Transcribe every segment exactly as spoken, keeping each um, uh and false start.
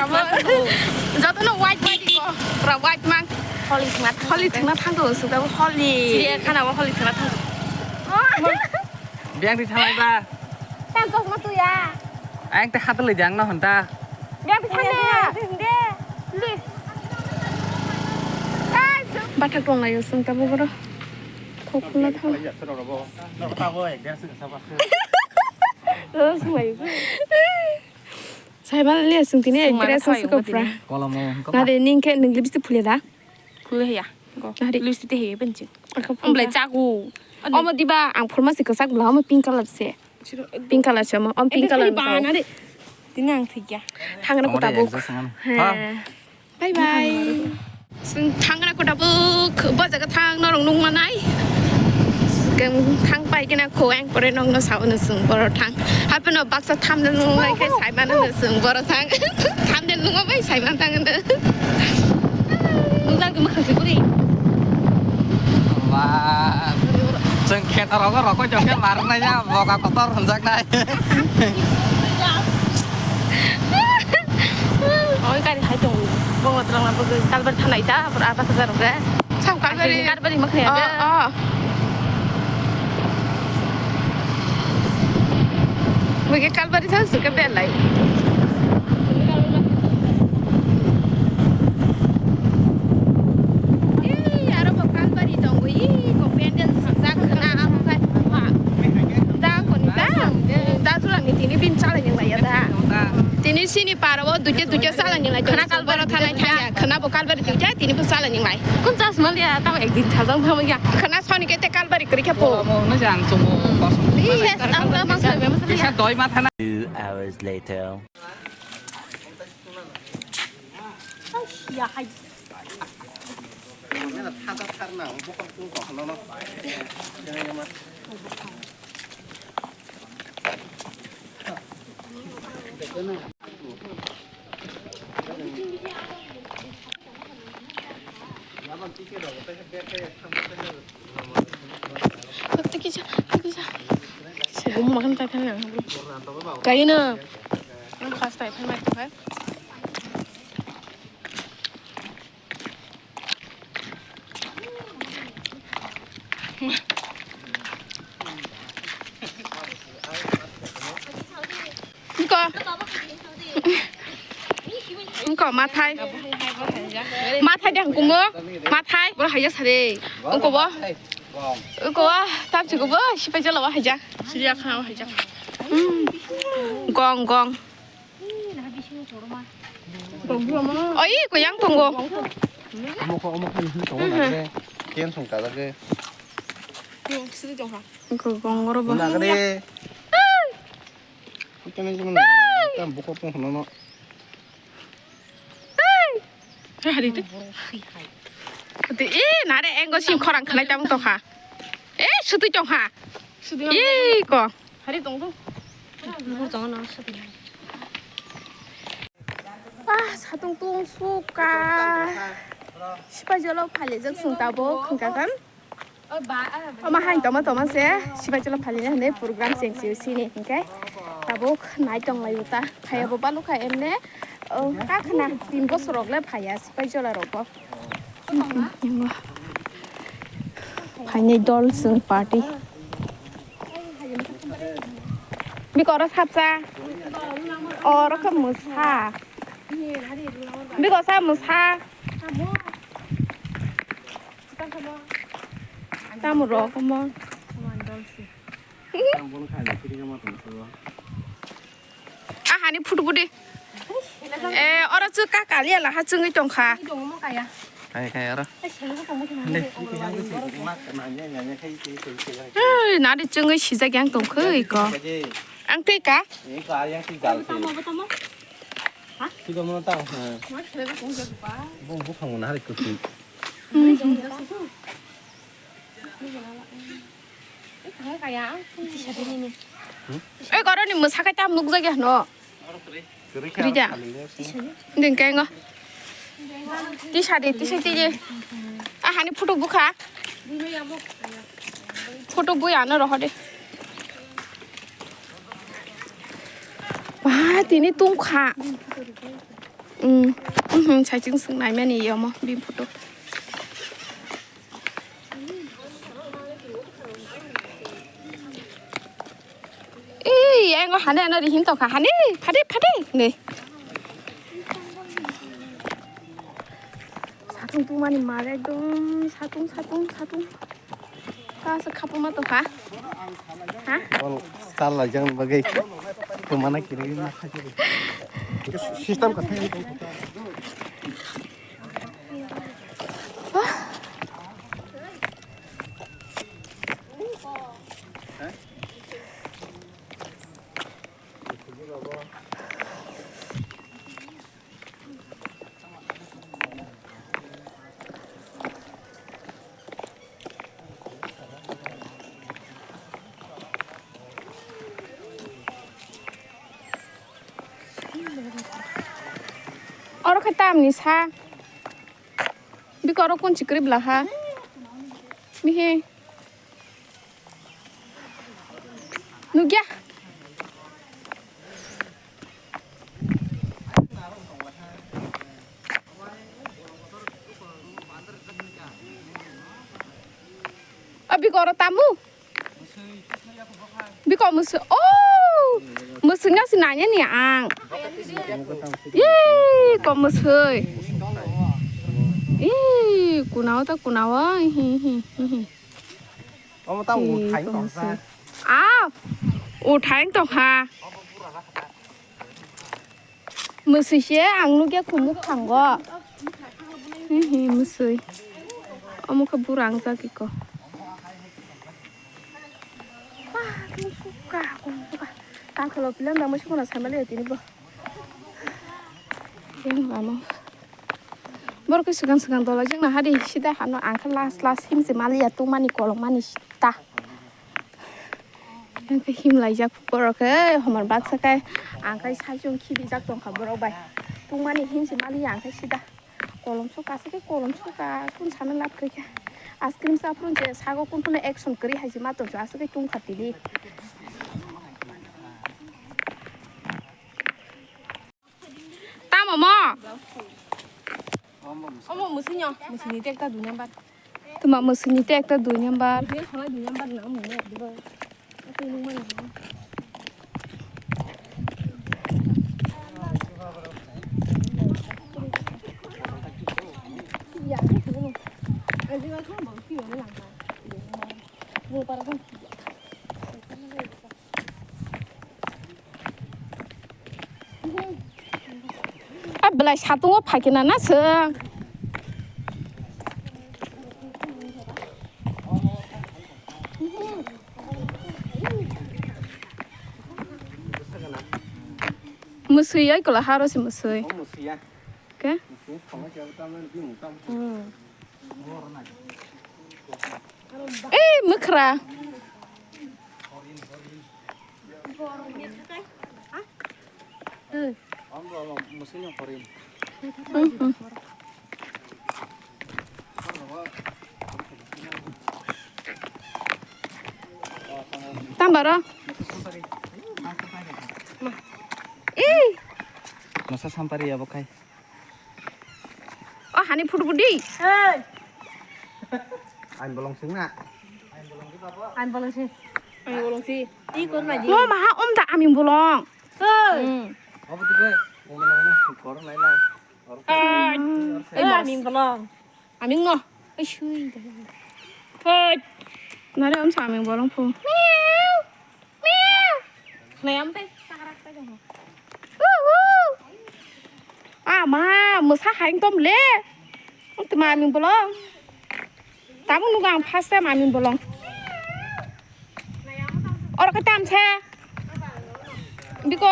Jotono white white ko, pura white mang. Holi thangna thang. Holi thangna thangdo, sudabo holi. Chiriya khana o holi thangna thang. Biang ri thalai ba. Tang kok ma tuya. Ang te khatalai di ang no honta. Biang ri thangna. Ding de. Li. Bathak tong layo sung tabo goro. Thok khulna thang. Sung layo. Saiman le sung tini. Sung mane address thoi sung ko pra. Kolomo, kolomo. Nade ning ke ning lipstick phule da. Khule ya. Go. Nade. Lipstick te he benchi. Ang kha phule. Ang belai chagu. Omo diba ang pharmacy kwchak bla omo pink color se. Pink color se omo. Om pink color. Nade. Tini ang thik ya. Thangna ko tabuk. He. Bye bye. Sing thangna ko tabuk. Bo jaga thang norong nung manai. Keng thang pai kena ko ang pore nong no sao no sung boro thang. Hape no baksa tham de nung lai ke sai mana no sung boro thang. Tham de nung bai sai man thang de. Nung jang ke makhang se kuri. Wah. Sing kheto rogo roko joke mar na ya boka kotor honjak nai. Oi, gari hai tong. Bong twlang na bwgwi kalbar thanai ta, pura apa saja rok. Sam kalbari. Kalbari makhni ada. Oh, oh. Bagi kalbari tha suka belai. Ih, aro bo kalbari tong ui, ko pendel sajak na am kai. Da koni da, da julang ni tini bin chala ni laya da. Tini sini para o duke duke chala ni lai. Khana kalbari thanai thaya, khana bo kalbari duke tini bo chala ni lai. Kun chas malia tamo ekdin thajang thamo ya. Khana soni ke te kalbari kri khe po. Mo no jang chumo kosong. Yes, ang da mang sai be masali. Kisa doi ma thana. Two hours later. Ya hai. Kisa, kisa. Kaino. Ang khas tai phan mai tongkha. Engko. Engko, mathai. Mathai de hangkungo. Mathai. Boro haijak sare. Engko bo. Engko bo. Tamsi ko bo. Sipai jala bo haijak. Siriya khana bo haijak. Hmm. Gong, gong. Oi, ko yang tongo. Omo kho, omo kho ni tongo na de. Ken song ka de. Engko gong oro bo. Na de. Kene jemon tam buko pung hono no. Hari te. Te e nare engo sim khorang khlai tam to kha. E sutu tong ha. Sutu. E ko. Hari tong to. Bukur tong no sutu. Ah, satung tung suka. Sipai jolo phale jak sung tabo khungka kan. Ama hain toma toma se, sibai chwla phali hwnwi program cheng si sini hinkhe tabuk nai tong lai ta. Phaiya bo balukha emne, o, kakhna tin bosor rok le phaiya sibai chwla rok bo. Phainai dol chwng party. Bikoro sapsa. Oro khe mwsa. Biko sa mwsa. Tamo rok omo. Ah, hani photo budi. Eh, oro chu ka kali ala ha chungwi tongkha. Kai, kai, oro. Hei, nari chungwi sijak yang tongkha iko. Ang twi ka? Bong buphang mona hari kwtwi. Ei, goroni mwsakai tam nukjagya hwno. Rida. Ding kengo. Tisa de, tisa tije. Ah, hani photo bukha. Photo bui ano roho de. Ba, tini tungkha. Hmm. Mhm, saichung swng naimani yomo bini photo. Ee, yango hane ano rihin tongkha, hane, phade, phade, ne. Satung tungmani mare ekdom satung, satung, satung. Kasa khapuma tongkha. Ha? Bol sal lajang bagai. Tumana kiri ma kha kiri. System ka thai. Oro khe tamni sa. Bikoro kun chikri bla ha. Mihi. Nugya. Abi koro tamu. Biko musu. Oh! Musu nga si nanya ni ang. Yee, ko musu. Ih, kunawa ta kunawa. Hi, hi, hi, hi. Omo ta uthai tongsa. Ah, uthai tongkha. Mwswi se ang nugya khumuk thango. Hi hi mwswi. Omo khe bura ang jagwi ko. Ah, kung suka, kung suka. Tang khalo pilang dang mwswi kono saimali tini bo. Yang lama. Borok khe swkang swkang dolo jeng na hari sida hano ang khe last last himse maliya tungmani kolokmani sita. Yang khe himlaijak borok khe homor baksa khe ang khe saichung khibijak tongkha borok bai. Tungmani himse maliya ang khe sida. Kolom suka se khe kolom suka kun sana lab khe khe. Ice cream saprun je sago kun phano action kwrwi hai se ma tongcho aswk khe tungkha tini. Tamo mo? Omo musinyo, musini te ekta dui number. Tuma musini te ekta dui number. Ni kholai dui number na mo ne dibo. Ati nung mani. Ya, ni kuno. Aji wa kho mo ki yo lang ka. Mo para kho. A belai satungo phaikhe na na chwng. Mwswi oi kola haro se mwswi. Ke? Ei, mwkhra. Tambaro. Ei. Masa sampari ya bokai. Oh, hani photo budi. Hey. Ang bolong sing na. Ang bolong sing. Ang bolong sing. Ih, kor na ji. Mo maha om da aming bolong. Hey. Hmm. Abo tu gue. Mo mana na kor nai na. Hey. Hey, aming bolong. Aming no. Ai shui. Hey. Nare om sa aming bolong pho. Miau. Miau. Nayam tei. Hu, hu. Ah, ma, mwsa haing tom le. Ang tuma aming bolong. Tamo nugo ang first time aming bolong. Oro khe tam se. Biko.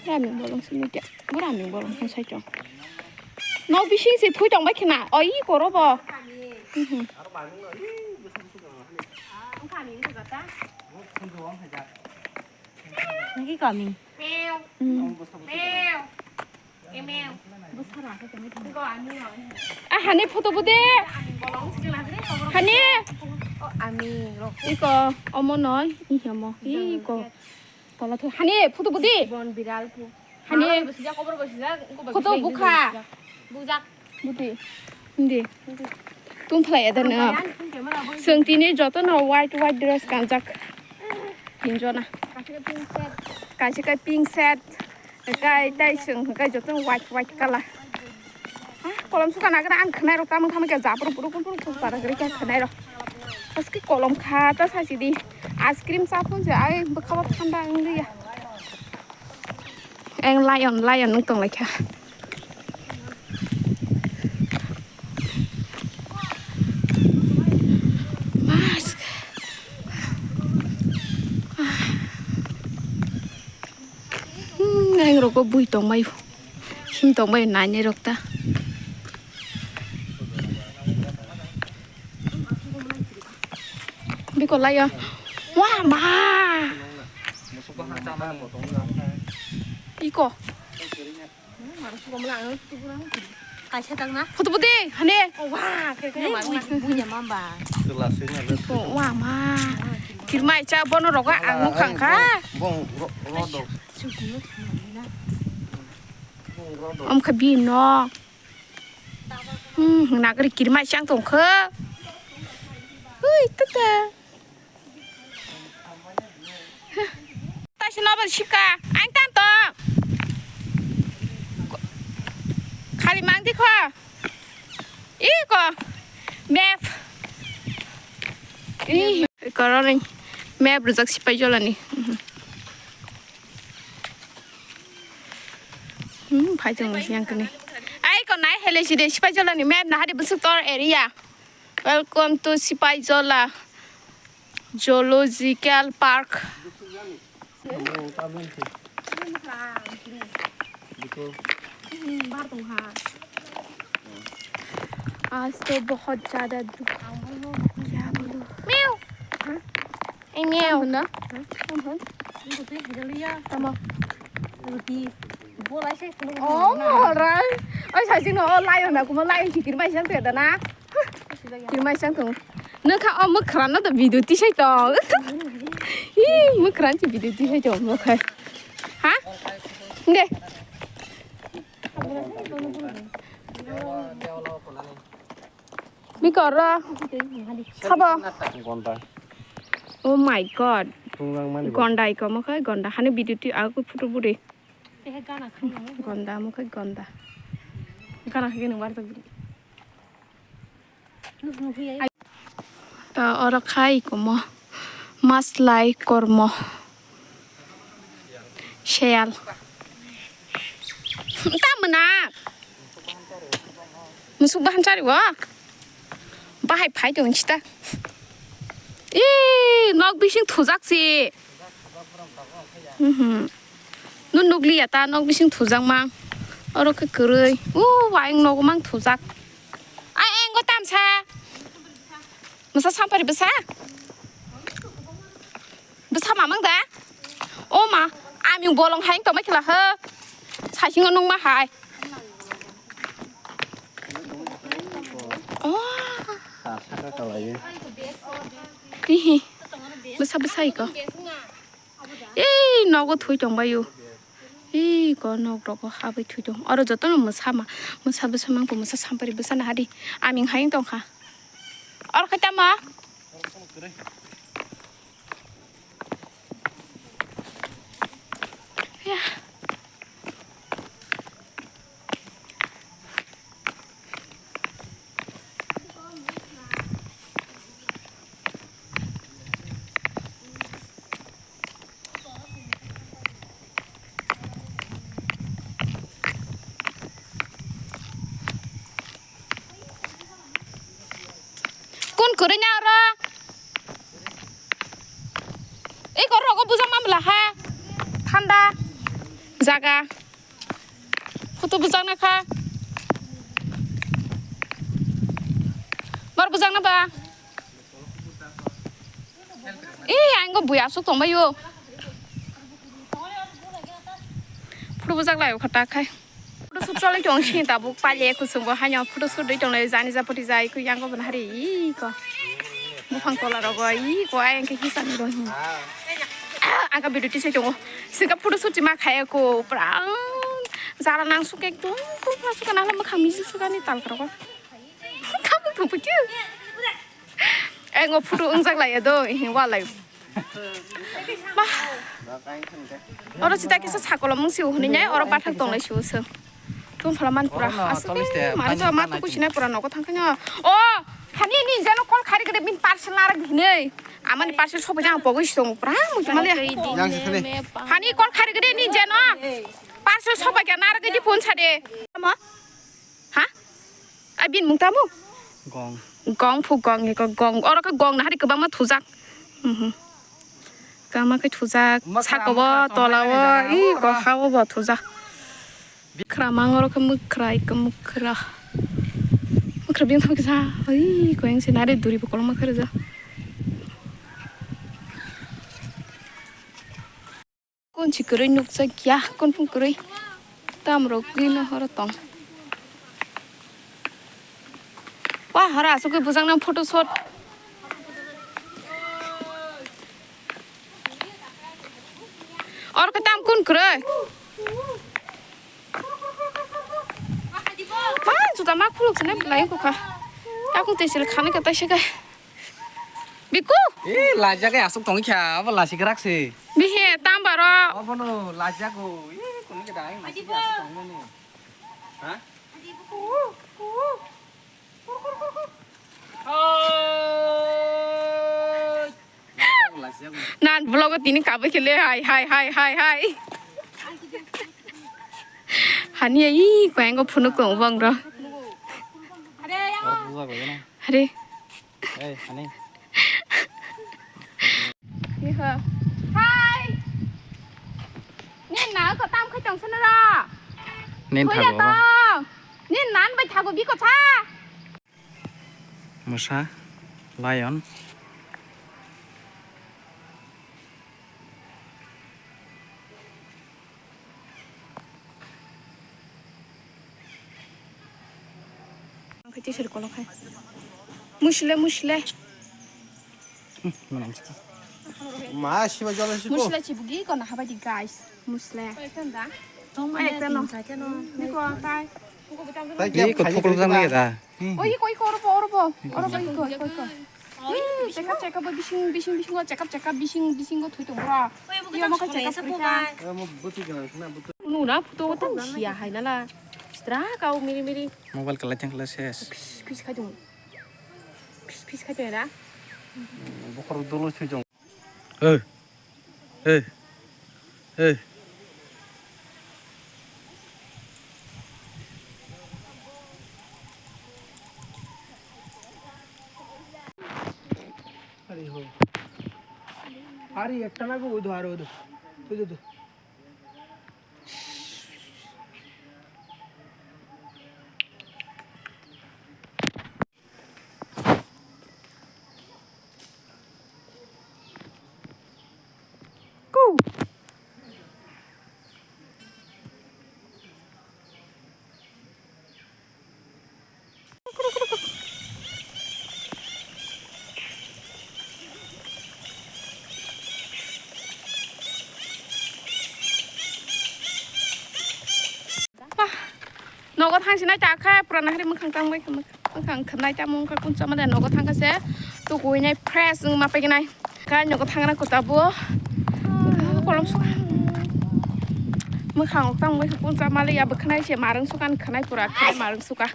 Aming bolong sini kya. Bura aming bolong kan sai chong. Nau bising se thui tong bai khna. Oi koro bo. Mhm. Nagi kami. Hmm. Ah, hani photo budi. Hani. Iko, omo noi, iko. Iko. Tola tho. Hani photo budi. Bon biral phu. Hani photo bukha. Bujak. Buti. Hindi. Tung phlai ada na. Sengtini joto no white white dress kanjak. Tinjona. Kaisa kai pink set. Kai tai seng kai joto white white color. Ah, kolom suka nagra ang khnai rok tamang tamang ke japro puro puro puro para gari ke khnai rok. Aski kolom kha ta sa sidi. Ice cream sa phun se ai bwkha thanda ang liya. Eng lion, lion nung tong laikha. Mask. Hmm, eng rogo bui tong mai. Him tong mai nai rok ta. Biko layo. Wah, ma. Iko. Kaisa tang na? Photo photo, hane. Wah, khe khe ma. Bunya mamba. Wah, ma. Kirmai cha bono roga ang nukha kha. Bong ro ro do. Om kha bi no. Hmm, nagari kirmai chang tong kho. Hui, tata. Tashi nobo sika, ang tan to. Khali mang di kho. Iko. Map. Ih, koroni. Map rujak sipai jolani. Hmm, phai tong yang kene. Ai ko nai hele si de sipai jolani map na hari busuk tor area. Welcome to Sipai Jola Zoological Park. आज तो बहुत ज्यादा धूप। क्या बोलूं? म्याऊ। Eng eo. Tamo hwn? Tamo hwn? Tamo. Roti. Bo lai se kulo. Oh, alright. Oi, sai sino, oh, lion na, kuma lion chikir mai sang te da na. Chikir mai sang tong. Nokha, oh, mokran na da video ti sai tong. Hi, mokran chi video ti sai tong, mokha. Ha? Nde. Bikor ro. Sabo. Gonda. Oh my God. Tungang mani ba. Gonda iko mo khai gonda. Hani video ti aku photo buri. Gonda mo khai gonda. Gana khai ni warta buri. Ta oro khai iko mo. Maslai kormo. Seyal. Ta mena. Musuk bahan chari wo. Bahai phai tong sita. Ih, nok bising thujak si. Mhm. Nun nukliya ta nok bising thujak mang. Oro khe kwrwi. U, waing nogo mang thujak. Ai, engo tamsa. Masa sampari bwsa? Bwsa mamang da? O ma, aming bolong hai tongma khela ho. Saisingo nungma hai. Oh. Hihi. Bwsa bwsa iko. Ei, nogo thui tongbaio. Ei, ko nok rogo habwi thui tong. Oro jotono mwsa ma, mwsa bwsa mangko mwsa sampari bwsa nahadi. Aming hai tongkha. Oro khai tamo? Ya. Kun kwrwi na oro? Ei kor rogo bujak mamla ha. Thanda jaga. Photo bujak na kha. Mar bujak na ba? Ee, ang bo bui aswk tongbaio. Photo bujak lai kha ta khai. Photo shoot cholai tong sini tabuk paile kusung bo haino photo shoot doi tonglai jani ja photo jai ku yang bo nahari iko. Buphang tola rogo iko ayang khe hisani rohi. Ang ka video tisai tongo. Singka photo shoot ma khaya ko prang jara nang suk ekdom tungphla suk na lam kham misi suk ani tal krok. Kamu tuh pucil. Eh, ngo photo ungjak lai do, eh, wa lai. Bah. Oro sita kisa sakolo mung siu huni nyai, oro bathak tong lai siu se. Tungphla man pura. Oro no, asli tolish te, mani pani to ma mana tu kuchina pura nogo thangkha nyo. Oh, hani ni jeno call khari gede bin parcel narak hinei. Amani parcel sobai jang pogoi song pura, muti male. Yang sini. Hani call khari gede ni jeno. Parcel sobai ka narak gede phone sade. Ama? Ha? Ai bin mung tamu? Gong. Gong phu gong eko gong. Oro khe gong nahari kwbangma thujak. Mhm. Kwbangma khe thujak. Mokra, saka o, mokra, tola o, tongmani i jaga, go mokra. Ha o bo thujak. Mokra mang oro khe mokra eko mokra. Mokra bini thang kisa. Oi, ko yang sinare duri bo kolom khe rwja. Kunchi kwrwi nukjakya, kunphung kwrwi. Tamrok gwi no horo tong. Wah, horo asugwi bujang nang photo shot. Oro khe tam kun kwrwi. Ma, juda ma khuluk sene belai kukha. Takung tesil khani kata sika. Biku? Eh, lajak ya asuk tong kya, apa lasi gerak sih? Bihe, tambaro. Apa no, lajak go. Eh, kuni kita yang lasi gerak asuk tong ni. Hah? Nan vlog tini kabe khele, hai, hai, hai, hai, hai. Hani ai, kau yang kau phunuk kau bang ro. Hare. Hey, honey. Iha. Hi. Nin na ko tam khai tong sana ra. Nin thago. Nin nan bai thago biko cha. Mosa, lion. Ang khe tisir kolok hai. Musle, musle. Hmm, manam sa. Ma, siba jala siko. Musle chibugi ko na habai di, guys. Musle. Ko ekta da. Tong ma ekta no. Niko tai. Tai kya ko phai thokol jang lagi da. Oi, oi, oi, oro po, oro po. Oro po, iko, iko, iko. Ih, check up, check up, bising, bising, bising, check up, check up, bising, bising, thoi tong bra. Oi, bo iya, kita maka check up sa po, guys. Nuna, photo ko tang sia hai nala. Stra kau miri, miri. Mobile kala chang kala ses. Pis, pis khai tong. Pis, pis khai tong ra. Bokor dolo sui jong. Hey. Hey. Hey. Hari ho. Hari ekta na ko udo aro udo. Udo udo. Bah, nogo thangsinai ta kha, purana hari mwkhang tang bai kha, mwkhang khwnai ta mung kha, kunchama de nogo thang kha se, tukuinai fresh wng ma paiginai. Kha nogo thangra kota bo. Kolom suka. Mwkhang tang bai kha, kunchama le ya bwkhanai se marung suka, khwnai pura khwnai marung suka.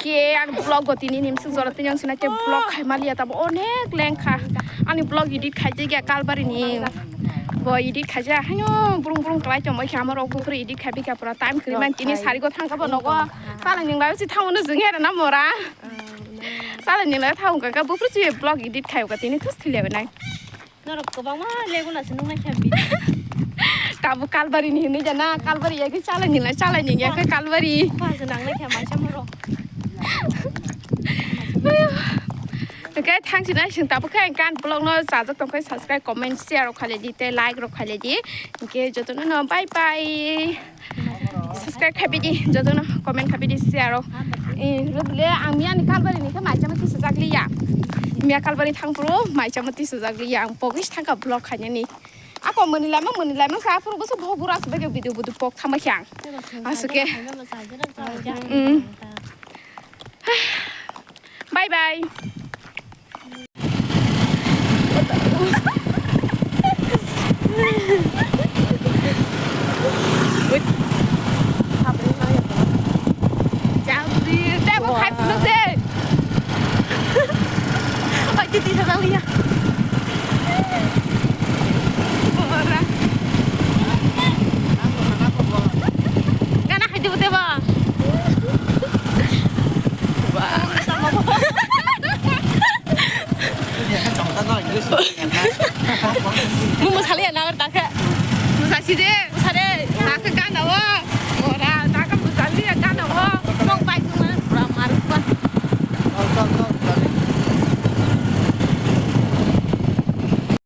Ke ani vlog go tini nimsuk jora tini ang sinai te vlog khai maliya tabo onek lengkha. Ani vlog edit khai jagya Kalbari ni. Bo edit khai ja haino brung brung klai tongbai kha amaro bufru edit khai bikha pura time kwrwi man tini sari go thang kha bo nogo. Sala ning lai si thang no jeng hera na mora. Sala ning lai thang kha bufru si vlog edit khai kha tini thus thile nai. Norok kwbangma leguna se nung naikha bini. Tabuk Kalbari ni hinui jana, Kalbari ya khe chalai ni lai, chalai ni ya khe Kalbari. Bupha se nang naikha maisa moro. Okay, thanks nai sing tabuk khe kan vlog no chajak tong khe subscribe, comment, share rok khalai di, tei like rok khalai di. Okay, jotono no bye bye. Subscribe khai bidi, jotono comment khai bidi, share rok. Eh, rwdle ang miya ni Kalbari ni khe maisa mati sujak liya. Miya Kalbari thang phuru maisa mati sujak liya. Ang pogis thangka vlog khainani. Ako mani lama mani lama sa phuru busu bho bura sa bege video budu pok thama khyang. Asu ke. Mm. Bye bye. Jangri, tebo khai phunuk de. Oi, titi sa jangri ya. Bora. Gana khai dibo tebo. Mo mo sali ya na ta khe. Mo sa si de.